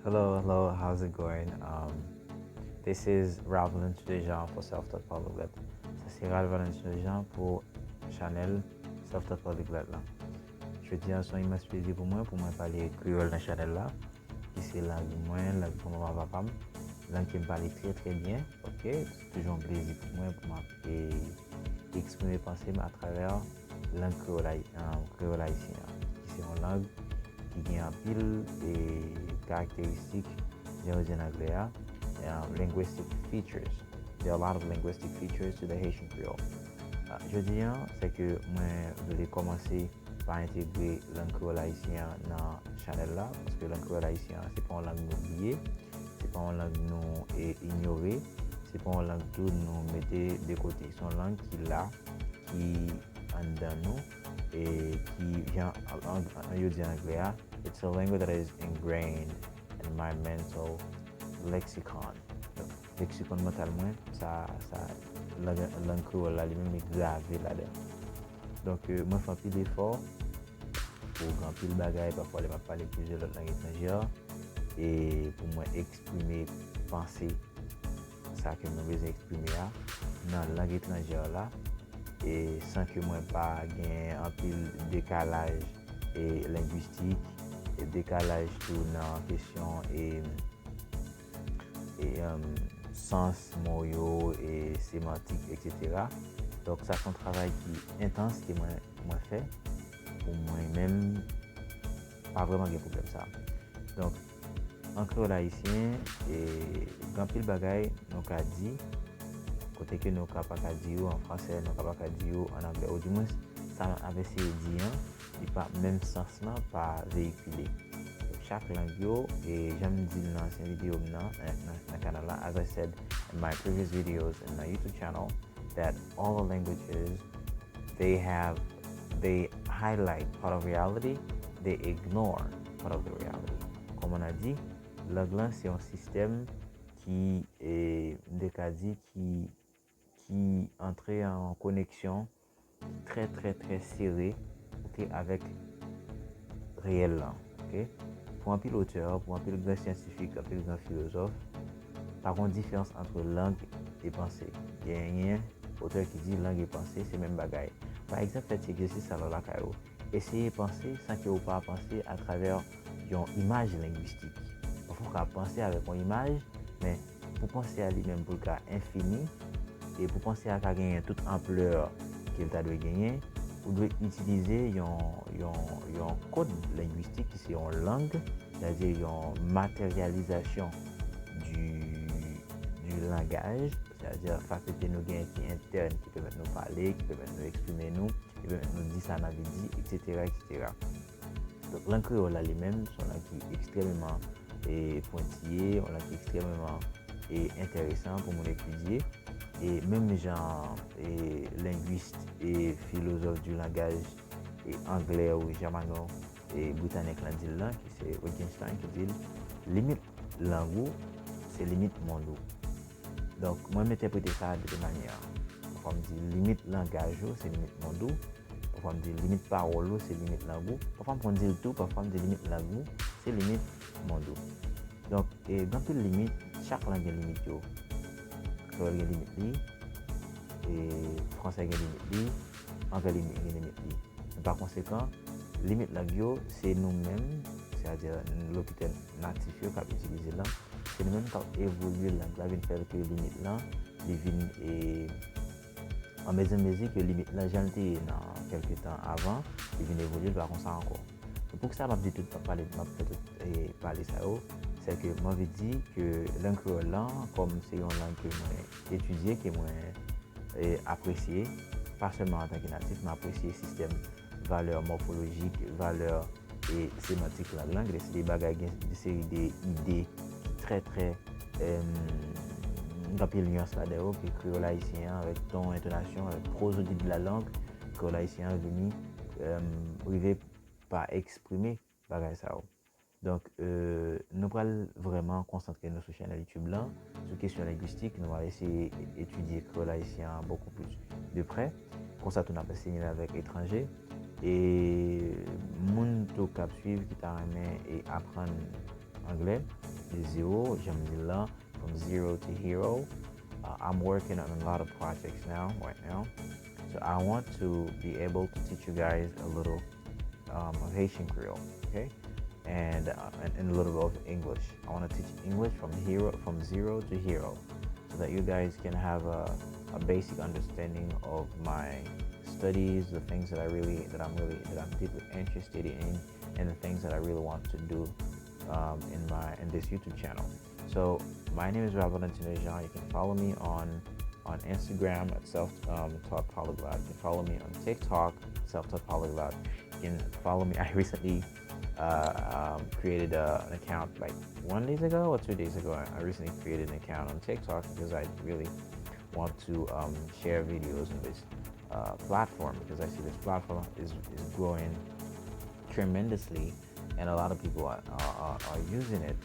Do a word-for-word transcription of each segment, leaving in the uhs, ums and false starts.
Hello, hello, how's it going? Um, this is Ralph Valentin Dejean for Self Taught Polyglot. Sa se Ralph Valentin Dejean pou chanèl Self Taught Polyglot la. Jodi a se yon imans plezi pou mwen pou mwen pale kreyòl nan chanèl la, ki se lang mwen, lang manman papa m, lang ke m pale trè trè byen. Ok, se toujou yon plezi pou mwen pou m ap e, eksprime panse m atravè lang kreyòl ayi- um, kreyòl ayisyen an, ki se yon lang ki gen anpil e, karakteristik, jan yo di an anglè a, um, linguistic features. There are a lot of linguistic features to the Haitian Creole. Uh, jodi a, se ke mwen vle kòmanse pa entegre lang kreyòl ayisyen an nan chanèl la, paske lang kreyòl ayisyen an, se pa yon lang nou bliye, se pa yon lang nou e, inyore, se pa yon lang tou nou mete de kote. Se yon lang ki la, ki anndan nou, e ki, jan an- an- yo di an anglè a, it's a language that is ingrained in my mental lexicon. Donk, leksikòn mantal mwen, sa, sa lang, lang kreyòl la li menm li grave ladan. Donk, euh, mwen fè anpil efò pou gen anpil bagay, pafwa lè m ap pale plizyè lòt lang etranjè, e pou mwen eksprime panse sa ke mwen bezwen eksprime a nan lang etranjè la, e san ke mwen pa gen anpil dekalaj e, lengwistik, e dekalaj tou nan kesyon e, e, um, sans mo yo, e semantik, etsetera. Donk, sa se yon travay ki entans ke mwen, mwen fè pou mwen menm pa vrèman gen pwoblèm sa. Donk, an kreyòl ayisyen, e, gen anpil bagay nou ka di, kote ke nou ka pa ka di yo an fransè, nou ka pa ka di yo an anglè, oudimwens, sa n ap eseye di an, li pa, menm sans lan pa veyikile. Chak lang yo, e jan m di l nan ansyen videyo m nan, nan, nan, nan kanal la, as I said in my previous videos in my YouTube channel, that all the languages, they have, they highlight part of reality, they ignore part of the reality. Kòm on a di, lang lan se yon sistèm ki, e, m te ka di, ki, ki antre an koneksyon trè, trè, trè sere, ok, avèk reyèl lan, ok? Pou anpil otè, pou anpil gran syantifik, anpil gran filozòf, pa gen diferans ant lang e panse. Genyen otè ki di lang e panse se menm bagay. Pa egzanp, fè ti egzèsis sa nan lakay ou. Eseye panse san ke ou pa panse atravè yon imaj lengwistik. Pafwa ou ka panse avèk yon imaj, men pou panse a li menm pou l ka enfini, e pou panse a ka genyen tout anplè ke l ta dwe genyen, ou dwe itilize yon, yon, yon kòd lengwistik ki se yon lang, sètadi yon materyalizasyon du, du langaj, sètadi fakilte nou genyen ki entèn, ki pèmèt nou pale, ki pèmèt nou eksprime nou, ki pèmèt nou di sa n anvi di, etsetera, etsetera. Donk, lang kreyòl la li menm, se yon lang ki ekstrèmeman, e, pwentiye, yon lang ki ekstrèmeman, e, enteresan pou moun etidye. E menm jan, e, lengwis e filozòf du langaj, e, anglè ou jamano, e, britanik lan di l lan, ki se Wittgenstein ki di l, limit lang ou, se limit mond ou. Donk, mwen m entèprete sa de de manyè. Pafwa m di limit langaj ou, se limit mond ou. Pafwa m di limit pawòl ou, se limit lang ou. Pafwa m konn di l tou, pafwa m di limit lang ou, se limit mond ou. Donk, e, gen anpil limit, chak lang gen limit yo. Kreyòl gen limit li, e, fransè gen limit li, anglè gen limit li. Men pa konsekan, limit lang yo, se nou menm, sètadi lokitè natif yo k ap itilize lang, se nou menm k ap evolye lang la, vin fè ke limit lan, li vin, e, anmezimezi ke limit lan, jan l te ye nan kèlke tan avan, li vin evolye, li pa konsa ankò. Poukisa m ap di tout, m ap pale, m ap fè tout, e, pale sa yo? Se ke m anvi di ke lang kreyòl lan, kòm se yon lang ke mwen etidye, ke mwen, e, apresye, pa sèlman antanke natif, men apresye sistèm valè mòfolojik, valè, e, semantik lang lan, gen de bagay, gen de seri de ide ki trè, trè, em, gen anpil nyans ladan yo, ke kreyòl ayisyen an, avèk ton, entonasyon, avèk prosodi de la langue, kreyòl ayisyen an vini, em, rive pa eksprime bagay sa yo. Donk, e, nou pral vrèman konsantre nou sou chanèl YouTube lan, sou kesyon lengwistik. Nou pral eseye etidye kreyòl ayisyen an beaucoup plus de près. Konsa tou, n ap ansenye l avèk etranje. E moun tou k ap swiv, ki ta renmen e aprann anglè, de zero, jan m di l lan, from zero to hero. Uh, I'm working on a lot of projects now, right now. So I want to be able to teach you guys a little um, of Haitian Creole, okay? And, uh, and, and a little bit of English. I want to teach English from hero, from zero to hero, so that you guys can have a, a basic understanding of my studies, the things that I really, that I'm really, that I'm deeply interested in, and the things that I really want to do um, in my in this YouTube channel. So my name is Rob Valentino Jean. You can follow me on on Instagram at Self um, Taught Polyglot. You can follow me on TikTok, Self Taught Polyglot. You can follow me. I recently uh, um, created a, an account like one days ago or two days ago. I recently created an account on TikTok because I really want to um, share videos on this uh, platform because I see this platform is, is growing tremendously, and a lot of people are, are, are using it.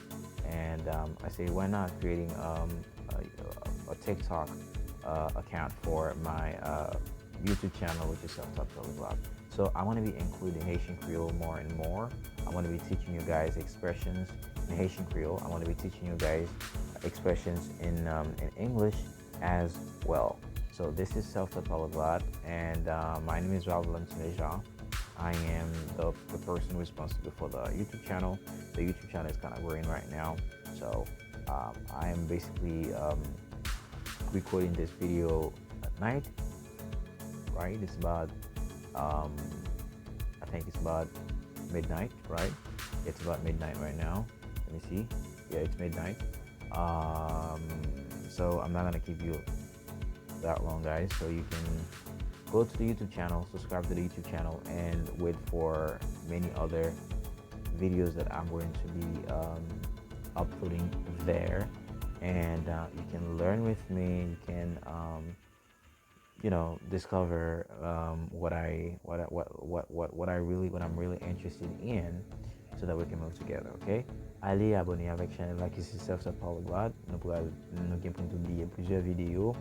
And um, I say, why not creating um, a, a TikTok uh, account for my uh, YouTube channel, which is Self Taught Polyglot. So I want to be including Haitian Creole more and more. I want to be teaching you guys expressions in Haitian Creole. I want to be teaching you guys expressions in um, in English as well. So this is Self Taught Polyglot, and uh, my name is Raul Valentino Jean. I am the, the person responsible for the YouTube channel. The YouTube channel is kind of growing right now, so um, I am basically um, recording this video at night. Right, it's about um, I think it's about midnight. Right, it's about midnight right now. Let me see. Yeah, it's midnight. Um, so I'm not gonna keep you that long, guys. So you can go to the YouTube channel, subscribe to the YouTube channel, and wait for many other videos that I'm going to be um, uploading there. And uh, you can learn with me. You can, um, you know, discover um, what I what, I- what what what what I really what I'm really interested in, so that we can move together, okay? Ale abòne avèk chanèl la ki se Self Taught Polyglot. Nou pral nou gen pou n pibliye plizyè videyo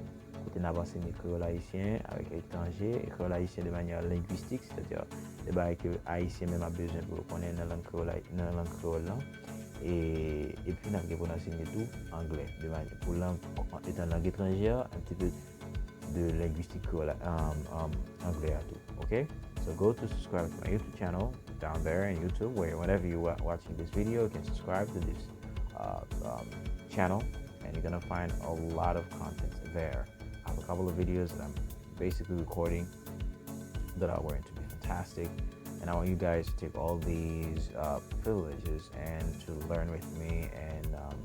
kote n ap ansenye kreyòl ayisyen avèk etranje, e kreyòl ayisyen de manyè lengwistik, sètadi de bagay ke ayisyen menm ap bezwen pou yo konnen nan lang kreyòl ayi- nan lang kreyòl lan. E epi n ap gen pou n ansenye tou anglè de manyè pou lang etan lang etranjè, un petit peu de linguistique créole, um, um, anglais à tout, okay? So go to subscribe to my YouTube channel down there in YouTube, where whenever you are watching this video, you can subscribe to this uh, um, channel, and you're gonna find a lot of content there. I have a couple of videos that I'm basically recording that are going to be fantastic, and I want you guys to take all these uh, privileges and to learn with me and um,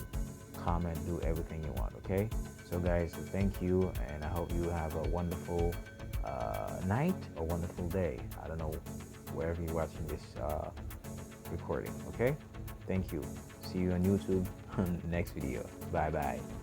comment, do everything you want, okay? So, guys, thank you, and I hope you have a wonderful uh, night, a wonderful day. I don't know wherever you're watching this uh, recording, okay? Thank you. See you on YouTube next video. Bye bye.